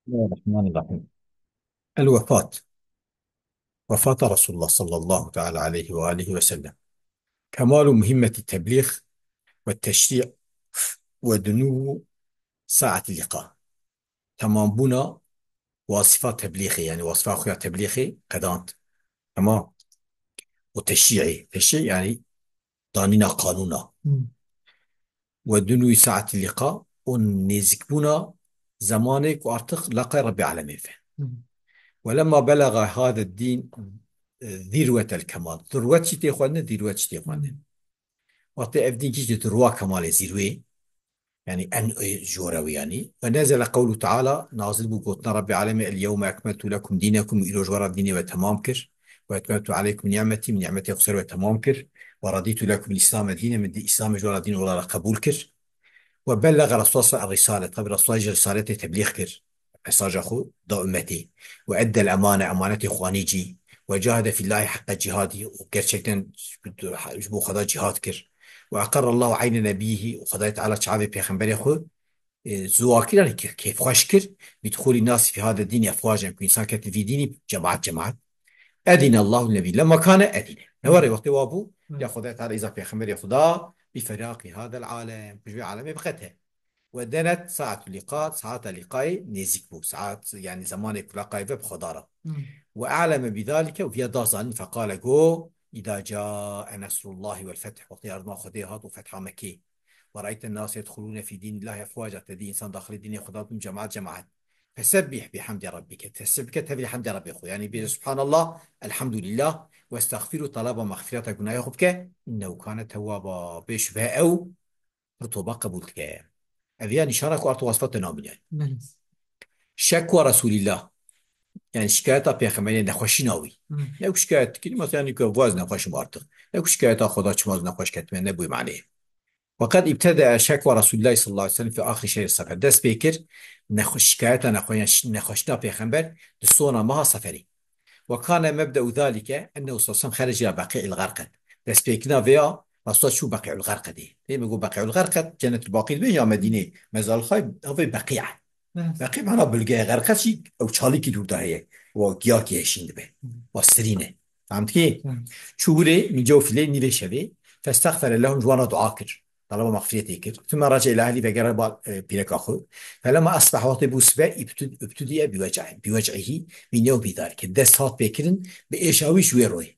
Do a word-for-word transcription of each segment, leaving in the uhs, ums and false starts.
بسم الله الرحمن الرحيم. الوفاة. وفاة رسول الله صلى الله تعالى عليه وآله وسلم. كمال مهمة التبليغ والتشريع ودنو ساعة اللقاء. Temambûna wasifa teblîxê, yani wasifa xwe ya teblîxê qedand. Tamam. Û teşrî'ê. Teşrî yani danîna qanûna. Hmm. Ve dunû saetî liqa û nêzîkbûna zemanê ku artık laqay Rebbê Alemê ve. Hmm. Ve lemma belaga hade dîn, e, zîrwetel kemal. Zirwet jî tê xwendin, zîrwet jî tê xwendin. Hmm. Wextê ev dîn gihîşte dirwa kemalê zîrwê, yani en, e, jora wî yani. Ve nezele qewlu Teala, nazil bû gotina Rebbê Alemê, "El yewme ekmeltu lekum dînekum", îro ji we re dînê we temam kir. "Ve etmemtu aleykum ni'metî", min ni'metê xwe ser we temam kir. "Ve radîtu lekum l-Îslame dîne", min dî-, Îslamê ji we re dîn olarak qebûl kir. "Ve bellege Resulullah sallallahu aleyhi ve sellem risale", tabi Resulullah jî risaletê teblîx kir. Mesaja xwe da ummetê. "Ve eddel emane", emanetê xwe anî cî. "Ve cahede fillahi haqqa cihadî", û gerçekten ji bo Xweda cihad kir. "Ve eqerrallahu eyne nebiyhi", û Xwedayê Teala çavê pêxemberê xwe, e, ziwa kir, yani kê-, kêfxweş kir. "Bidxulî nasi fî hade dînî efwajen", ku însan ketin vî dînî cemaat cemaat. "Edîne Allahu nebî lemma kane edîne." Ne were wextê wa bû, Hmm. ya Xwedayê Teala îza pêxemberê xwe da, "Bi firaqi hadel alem", ku ji vê alemê biqete. Ve denet saetu liqa, saeta liqayê nêzîk bû. Saet, yani zemanê ku laqayê ve bi Xweda re. Hmm. Ve aleme bidalike, û viya da zanîn, feqale go, "Îda cae nesrullahi vel feth", wextê yardima Xwedê hat û fetha Mekkê. "Ve reyte nase yedxulûne fî dînillahi efwaca", te dî însan daxilê dînê Xweda bûn cemaat cemaat. "Fesebbih bihemdi rabbike", tesbîh bike tevlî hemdê Rebbê xwe. Yani bêje subhanallah, elhamdulillah, westexfiru, talaba mexfireta gunahê xwe bike. "Înnehu kane tewwaba", bê şübhe ew pir toba qebûl dike. Ev ya nîşana ku arto wasfa te nabîne. Belê. Şekwa Resulillah. Yani şikayeta pêxemberê, nexweşîna wî. Hmm. Ne ku şikayet dikî, mesela, yani ku vaz nexweşim artık. Ne ku şikayeta Xweda çima ez nexweş ketime, ne bû manê. Ve qed ibtede şekwa Resulillah sallallahu aleyhi ve sellem fi axir şehr Sefer. Dest pê kir, nexwe-, şikayeta nexwe-, yani şi-, nexweşina pêxember di sona meha Seferê. Ve kane mebde'u zalike ennehu sallallahu aleyhi ve sellem xerece ila Beqi'il Garqed. Destpêkirina vê ya, Resulullah çû Beqi'ul Garqedê. Dê me got Beqi'ul Garqed, Cennetul Baqî dibê ya Medînê, mezal xay, ev ê Beqî e. Evet. Beqî mana bilge ye, Garqed jî ew çalîkî dûr de heye. Wa giyakî heye şîn dibe. Hı. Wa sirîn e. Fehm dikî? Hı. Çû hûrê, min cewfî leyl, nîvê şevê, festexfere lehum, ji wan re dua kir. Talaba mexfiriyetê kir. Thumma raca ila ehlî, vegere ba, e, pîreka xwe. Felema esbah, wextê bû sibe, îbtu-, îbtudiye bi wec'e-, bi wec'ihî, min yewmî dalike. Dest hat pêkirin bi êşa wî ji wê royê.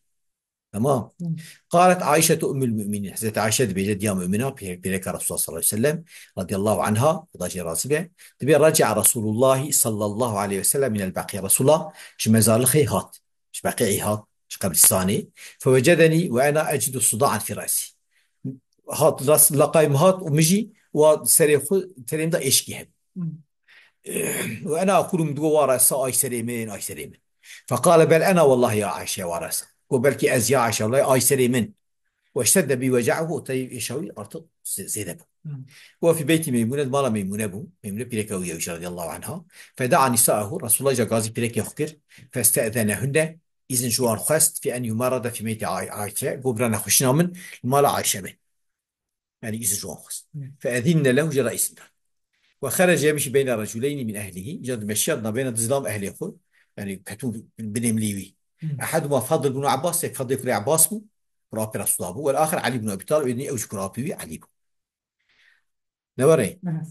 Tamam. Hı. Qalet Ayşe tu ummul müminin. Hezreti Ayşe dibêje diya mümina, pê-, pîreka Resulullah sallallahu aleyhi ve sellem, radiyallahu anha, Xweda jê razî be. Dibê raca Resulullahi sallallahu aleyhi ve sellem minel Beqî. Resulullah ji mezarlixê hat. Ji Beqî'î hat, ji qebristanê. Fewecedenî ve ena ecidu suda'an fi re'sî. Hat, ras-, laqay min hat û min jî wa serê xwe, serê min de êşkî hebû. Hmm. Ve ena aqulu, min digo, "Wa resa, ay serê min, ay serê min." Feqale, "Bel ena wallahi ya Ayşe wa resa." Go, "Belkî ez ya Ayşe, wallahi ay serê min." Ve ştedde bi weca'uhu, û tey êşa wî artık zê-, zêde bû. Hmm. Ve fî beyti Meymûne, di mala Meymûne bû. Meymûne pîreka wî ye, radiyallahu anha. Feda'a nisa'ehu, Resulullah îca gazî pîrekê xwe kir. Feste'zenehunne, îzin ji wan xwest, fi en yumarrada fi meyti Ay-, Ayşe, go bira nexweşîna min li mala Ayşe be. Yani îzin ji wan xwest. Hı. Fe'ezinne lehu, jê re îzin da. Ve xerece yemşî beyne reculeynî min ehlihî, îca dimeşiya di navbeyna du zilam ehlê xwe, yani ketû binê milî wî. Hı. Eheduma Fadl bin Abbas, yek Fadlê kurê Abbas bû, kurapê Resulullah bû, wel axir Elî bin Ebî Talib, êdî ew jî kurapê wî Elî bû. Ne were? Evet.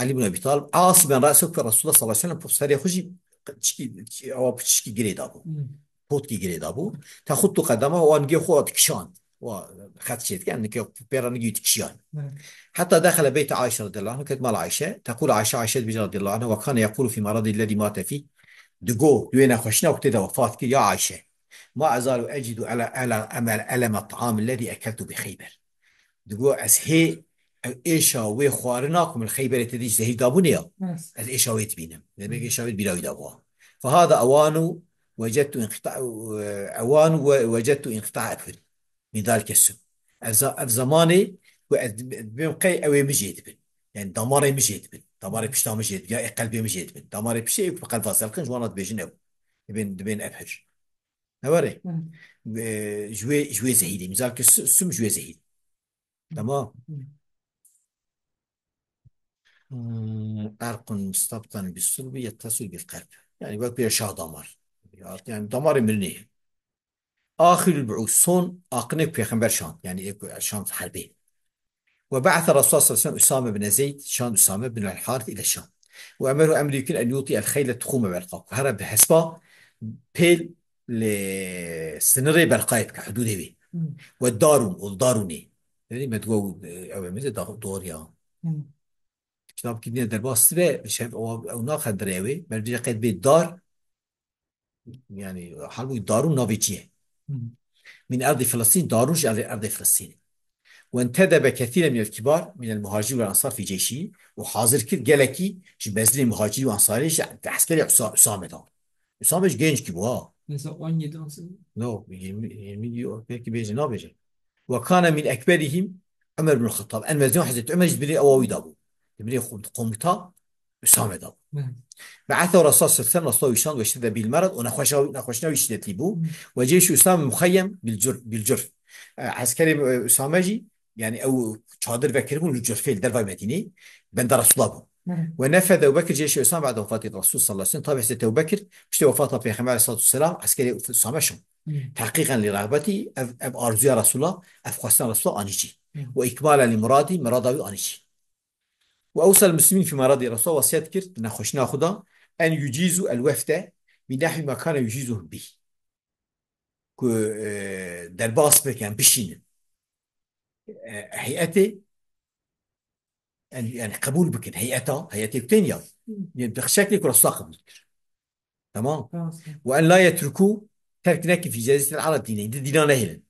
Elî bin Ebî Talib, asiben re'sehu, Resulullah sallallahu aleyhi ve sellem, serê xwe jî çikî, çi-, ewa piçişkî girê dabû. Hmm. Potkî girê dabû. Texuttu qedema, wan gê xwe dikişand. Wa xet çê dikin, nike pêra nigî dikişiyan. Evet. Heta dexele beyte Ayşe radiyallahu anha, ket mala Ayşe. Tequl Ayşe, Ayşe dibêje radiyallahu anha, "Ve kane yekulu fi maradî lezî mate fî." Digo, di wê nexweşîna ku tê de wefat kir, ya Ayşe. Ma ezalu ecidu ele, ele, emel, eleme ta'am lezî ekeltu bi Xeyber. Digo, ez hê ev êşa wê xwarina ku min Xeyberê te dî zehîr dabûne ya. Evet. Ez êşa wê dibînim. Demek êşa wê bîra wî dabû. Fehada ewanu wecettu inqita-, ewanu we-, wecettu inqita ebhuri. Min dalike su. Ev za-, ev zamanê ku ez dib-, dibêm qey ew ê min jê dibin. Yani damarê min jê dibin. Damarê pişta min jê dibin. Ya ê qelbê min jê dibin. Damarê piştê ê ku bi qelba selqin ji wana dibêjin ew. Dibên, dibên ebhur. Ne were? Hı. Ee, ji wê, ji wê zehîrê. Mîzal ki su-, sum ji wê zehîrê. Tamam. Hı. Hmm, erqun mustabtan bi sulbi yettasul bil kalb. Yani wek bir şah damar. Ya, yani damarê mirinê. Axirul bu'us, son aqine pêxember şand. Yani ê ku şand herbê. Ve ba'athe Resulullah sallallahu aleyhi ve sellem Usame bin Zeyd, şand Usame bin el Harith ile Şam. Ve emeru emrî kin en yuti el xeyle tuxume belqa. Ku here bi hespa pêl li sinirê belqayê bike, hududê wê. Hmm. Ve darun, ol darunê. Yani me digo, e, ew e, me de da-, doğru ya. Hmm. Kitab ki dine derbas sibe, şev o, ew naxendire ew ê. Merdiye qed bê dar, yani, halbuki Darun navê cî ye. Hmm. Min erdî Filistîn, Darun ji erdê, erdê Filistînê. Wentedebe kethîre minel kibar, minel muhacir ve ansar fî ceyşî, û hazir kir gelekî ji mezinê muhacirî û ansarî ji eskerê Usa-, Usame de. Usame ji genc kî bû ha. Mesela on yedi on sekiz. No, yirmi, yirmi diyor, belki bêje, nabêje. Ve kane min ekberihim Ömer bin Xettab. En mezin Hazreti Ömer ji birê ewa wî da bû. Ji birê xwe komuta Usame da bû. Hı. Ve ata Resulullah sallallahu aleyhi ve sellem, Resulullah wî şand ve şedde bil merad, û nexweşa-, nexweşina wî şiddetli bû. Hı. Ve ceyşu Usame muxeyyem bil cur-, bil curf. E, eskerê, e, Usame jî, yani ew çadir vekiribûn li Curfê, li dervay Medînê, benda Resulullah bû. Hı. Ve nefede Ebu Bekir ceyşe Usame ba'de vefatî Resul sallallahu aleyhi ve sellem. Tabi Hazreti Ebu Bekir, piştî wefata Peyxember aleyhissalatu vesselam, eskerê Usame şand. Hı. Tehqîqen li rağbetî, ev, ev arzuya Resulullah, ev xwestina Resulullah anî cî. Hı. Ve ikmalen li muradî, mirada wî anî cî. Ve ewsel muslimîn fî maradî, Resulullah wasiyet kir, di nexweşina xwe de, en yucîzu el wefde bi nehwî ma kane yucîzuhum bih. Ku, e, derbas bikin, bişînin. E, heyetê, en, yani qebûl bikin, heyeta, heyetê ku tên ya. Hmm. Yani bi şeklê ku Resulullah qebûl kir. Tamam. Tamam. Ve en la yetruku, terk nekin fî ceziretil Arab dîneyn, di dîna nehêlin.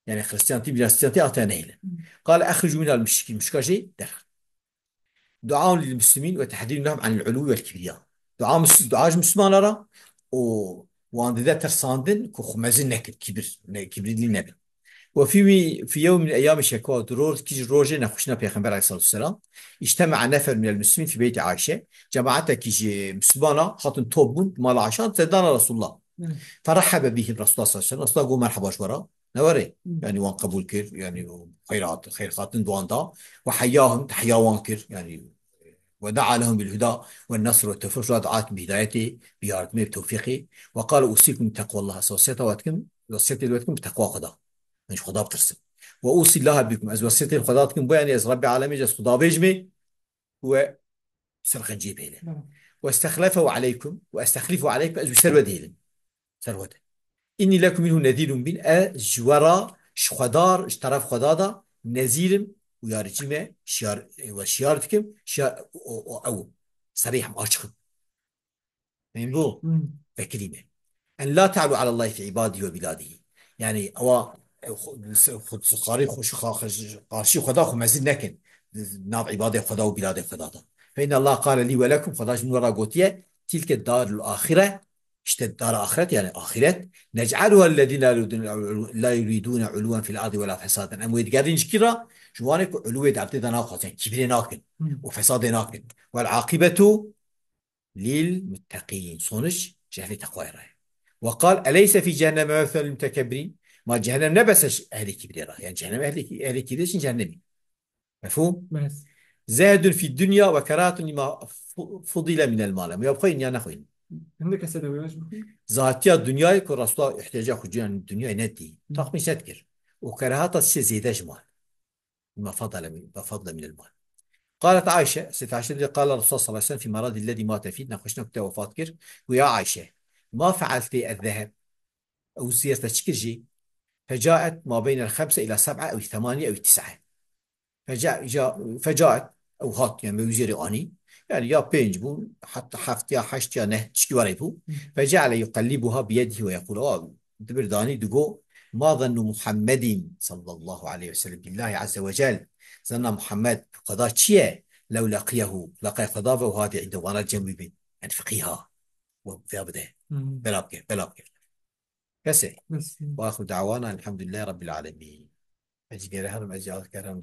Yani Xristiyantî, Xristiyantî ate nehêlin. Hmm. Qale exricû minhal muşrikîn, muşrika jî derxin. Duaun lil muslimîn ve tehdîrun lehum anil ulû vel kibriya. Dua mus-, dua ji Müslümana re û wan dide tirsandin ku xwe mezin nekin, kibir, ne, kibrî dîl nebin. Ve fî wî, fî yewm min eyyamî şekwa, di roj, kî ji rojê nexweşina Peyxember aleyhissalatu vesselam, îctema'a nefer minel muslimîn fî beyti Ayşe, cemaatekî ji Müslümana hatin top bûn, mala Ayşe, zedana Resulullah. Hı. Ferehhebe bihim Resulullah sallallahu aleyhi ve sellem, Resulullah got merheba ji we re. Ne were? Hı. Yani wan qebûl kir, yani xeyr hat-, xeyr hatin di wan da. Ve heyyahum, tehya wan kir, yani ve da'a lehum bil huda ve nasr ve tevfîq, ji wan daat bi hidayetê, bi yardimê, bi tevfîqê. Ve qale usîkum bi teqwallah, ez wasiyeta we dikim, wasiyetê we dikim bi teqwa Xweda. Yani ji Xweda bitirsin. Ve usî Allaha bikum, ez wasiyetê Xweda dikim, bo yani ez Rebbê alemê, ez Xwedabêj me, we ser xenciyê bihêle. Hı. Ve estexlefehu aleykum, ve estexlifu aleykum, ez wî ser we dihêlim. Ser we de. Inni lekum minhu nezîrun mubîn, ez ji we re, ji Xwedar, ji teref Xweda de nezîr im û yarîcî me, şiyar, we şiyar dikim, şiyar, o, o, ew, serîh im, açiq im. Fehim bû? Hmm. Vekirî me. En la te'lu alallahi fi ibadihi ve biladihi. Yani ewa, e, xu-, xu-, xarî xu-, xu-, xu-, qarşî Xweda xwe mezin nekin. Nav ibadê Xweda û biladê Xweda de. Fe inna Allah qale lî ve lekum, Xweda ji min we re gotiye, tilke darul axire, işte dar axiret, yani axiret. Nec'aluha lillezîne la yuridûne, la yuridûne ulûven fil ardi ve la fesaden. Em wê digerin ji kî re? Ji wanê ku ulûwê di erdê de naxwazin, kibirê nakin Hmm. û fesadê nakin. Vel aqibetu lil mutteqîn. Sonuç ji ehlê teqwayê re ye. Ve qal, eleyse fî cehenneme methwen lil mutekebbirîn? Ma cehennem ne bes e ji ehlê kibrê re? Yani cehennem ehlê, ehlê kibrê için cehennemî. Mefhûm? Bes. Zehdun fî dunya ve kerahatun lima fu-, fudile minel mal. Em ya bixwîn ya nexwîn. Hindek kese de wêya ji bixwîn. Zatiya dunyayê ku Resulullah ihtiyaca xwe ciyan dunyayê nedî. Hı. Taxmîn se dikir. Û kerahata şê zêde ji mal. Bima fadale min, bima fadale minel mal. Qalet Ayşe, Seyt Ayşe dibe, qala Resulullah sallallahu aleyhi ve sellem fî maradî lezî mate fî, nexweşina ku te wefat kir, got, ya Ayşe, ma fealti ez zeheb? Ew zêr te çi kir jî? Fecaet ma beynel xemse ila seb'a ew semaniye ew tis'a. Feca-, ca-, fecaet, ew hat, yani me wî zêrê anî. Yani ya pênc bû, heta heft ya heşt ya neh, tişkî were bû. Hı. Feceale yuqellibuha biyedihi ve yekûl, ew dibir danî digo, ma zannu Muhammedin sallallahu aleyhi ve sellem billahi azze ve cel. Zanna Muhammed, qeda çi ye? Lew laqiyehu, laqe Xweda ve û hadi inde wana cem bibin. Yani fiqîha. Ve vêya bide. Hı. Bela bike, bela bike. Kesê. Bes. Ve axiru da'wana elhamdülillahi rabbil alemin. Ez jî gere herim, ez jî gere herim.